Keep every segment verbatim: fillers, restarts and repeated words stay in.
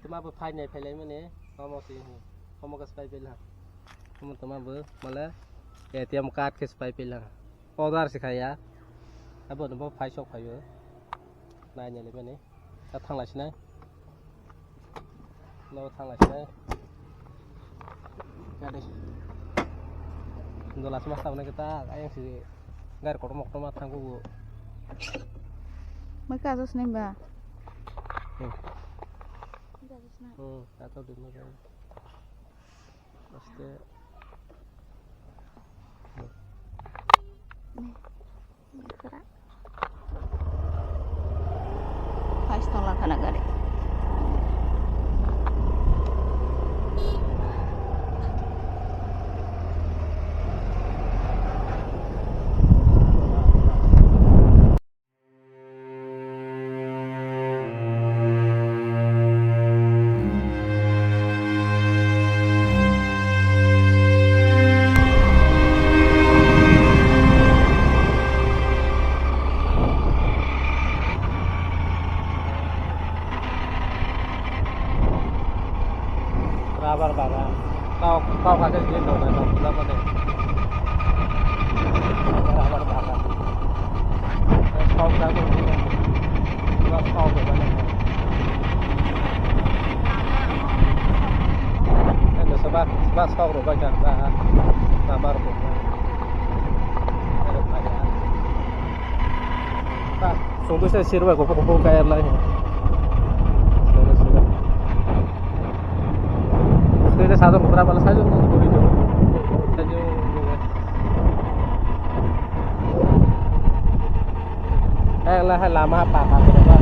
Ma bo phai nai phai lai mani, omo si, omo ka spai pila. Omo toma bo, male, A T M card ke spai pila. Order si khaya. Abo no bo phai sok phaio. Nai nai lai mani. Ta thang lai sinai. No thang lai sinai. Gari. Dola sma sa na kita, ayang si gari kotor mok toma thang ko. Mai ka jos nem ba? Hmm. Ka jos na. Hmm, ka to din na. Aste. Phai se tong la khana gari. Rubber bagan. Kau, kau kake jin dong nai, kau puja pada. Rubber bagan. Kau kake jin dong. Kau kau kake jin dong. Endo sebab, sebab kau rubber bagan. Rubber bagan. Sungtwi se sirbai kuphur kuphur kaya lai. Sungtwi se sadok kuphur apala sajwk kuphur kuphur. Sajwk. Eh, lah lama apa apa berapa?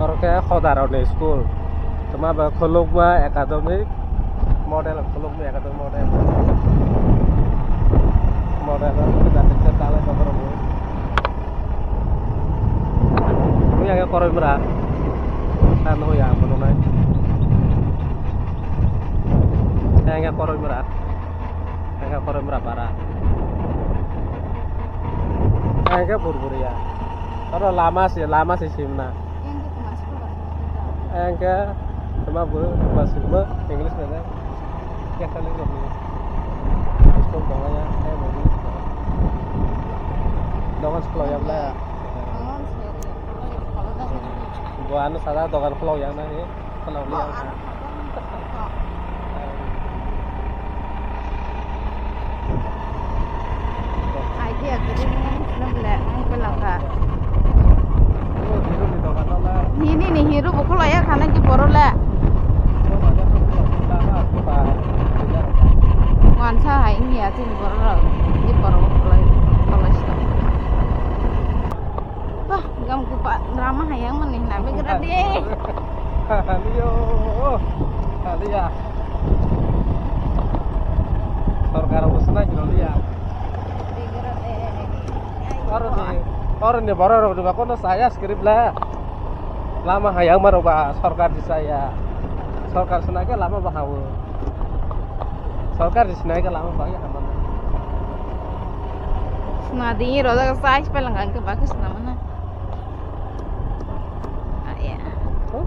Oro khe Khodarokni school. Tama ba Khulukma Academy model, Khulukma Academy model. Model, model, model, model. Nui ang khe Koroimra. Ang nui ang bono nai. Ang khe Koroimra. Ang khe Koroimra para. Ang khe Burburia. Oro lama se, lama se simna. Ang khe tama bo, tama simna, English nana. Catholic rokni school tongo ya, tei bo English tongo. Dogan school ya bla. Bo ano sada dogan khulok ya na ni, khulok ya. Idea kwrwi nang belai ang belakha. Nini ni hero bo khulok ya khana ki boro le. Wansa hai wngya chini borok rok, ni borok rok kolai, kolai stok. Bah, gam kupa drama hayang mani hinami kira de. Haliyo, haliya. Sorkar bo swnai kiro liya. Oroni, oroni borok rok ni ba kono saya script la. Lama hayang ma rok ba sorkar di saya. Sorkar swnai khe lama ba hawo. Sorkar di swnai khe lama ba ya hamano. Sna di ro da sai pelang ang ke ba ke sna mana. Ah, ya. Oh,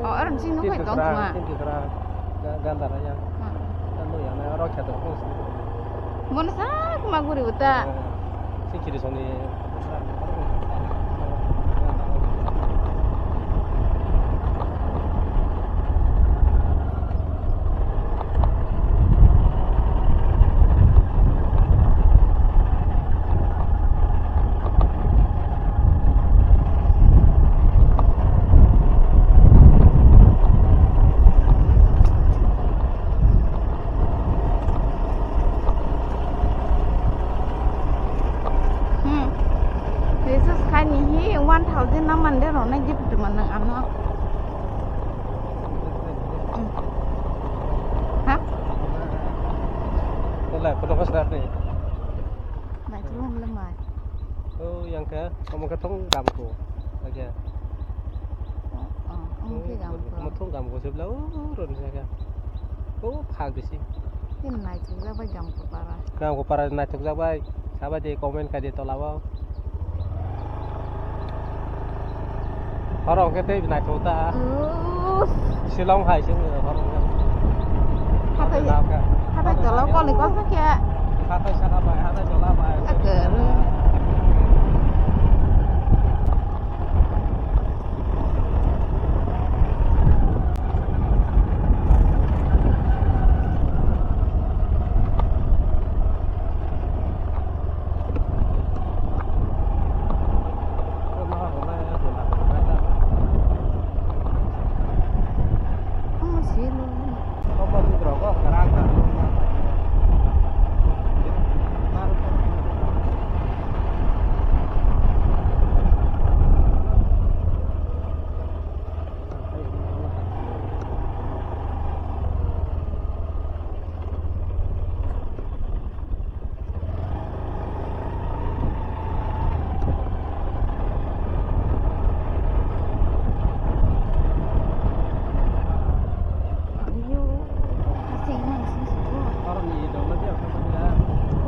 oro sing no khai tong tuma. Ganda raya. Mono sa kuma guri uta. Sikiri soni. Hmm. Recharge khai ni hi one thousand na mande rona gift man nang ano. Hmm. Ha? Wala, koto ko sa ni. Bai tu lam lamai. O yang khe, omo khe thong gam ko. Oke. Oh, oh, omo khe gam ko. Omo thong gam ko sebla, o ron khe. O phag bisi. Tin naithok jak bai gam ko para. Gam ko para naithok jak bai. Sabai de comment khai de tola o. Horong khe tei naithok ta. Uff. Shillong hai se horong khe. Hathai, hathai tola o koli kol khe. Hathai saka bai, hathai tola bai. Agar.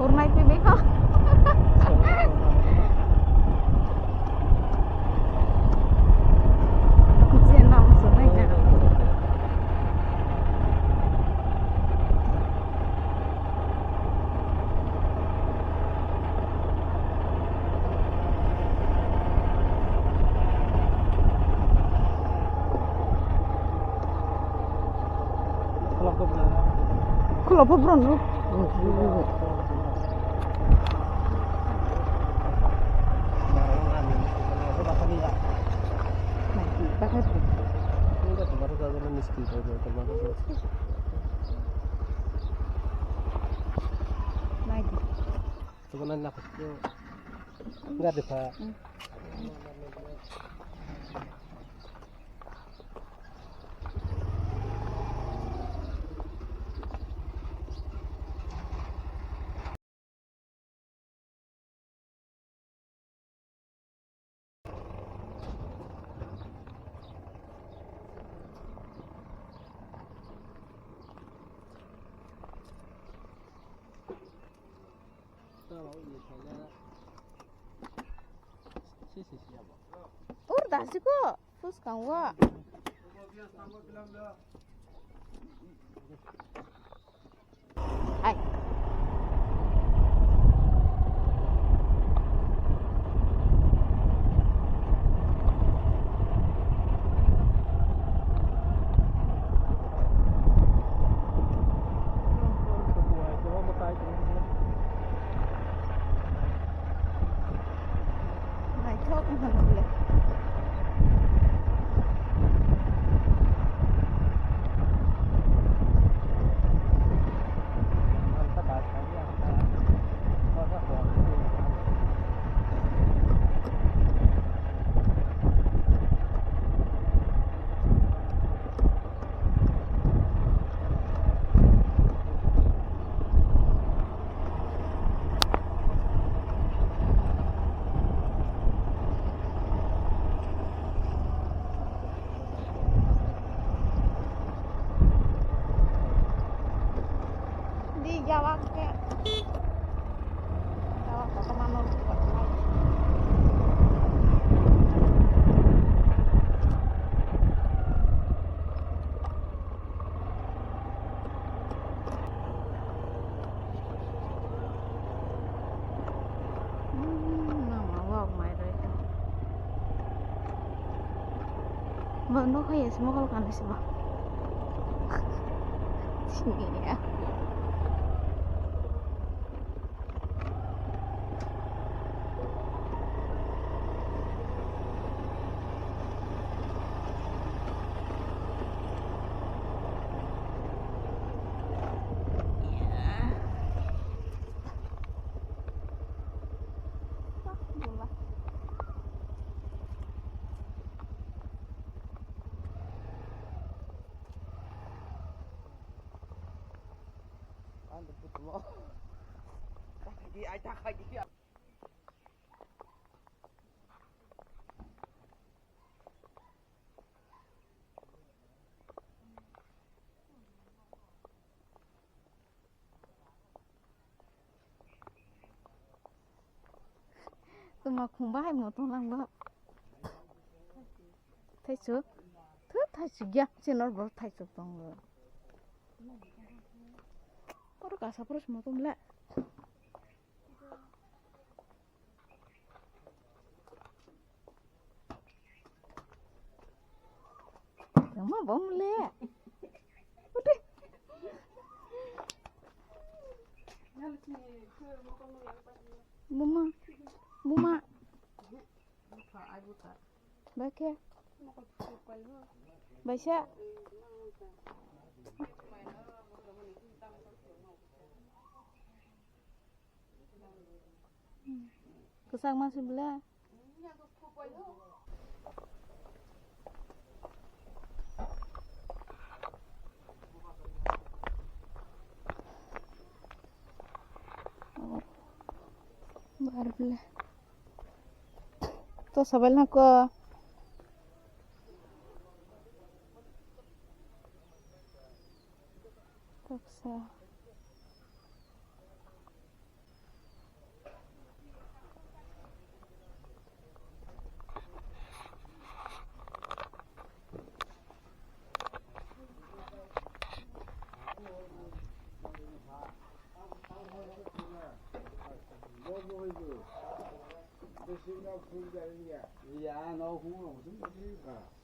Hurnai twi beko. Je nam sunai ja. Khulok pho bro no. Naidi. Gari pha. Ur da siko. Swkang o. Ai. Naithok wngkha nokle. Di jawab ke. Jawab ke kemana? Hmm, mama wak mai roi ta. Bo nokha ya se mokol kanwi se bo. Sini ya. Ang butumo. Takhaidi, ai takhaidi. Tuma khumba hai mo tong lang ba. Thaisu. Thu thaisu gya. Chinor bor thaisu tong lo. Oro kasa poro simo tong le. Tama bom le. Udah. Buma. Buma. Baikhe. Baisa. Kwchak ma se bwle. Bar bwle. To sabai na ko. Taksa. Ya, no, who knows?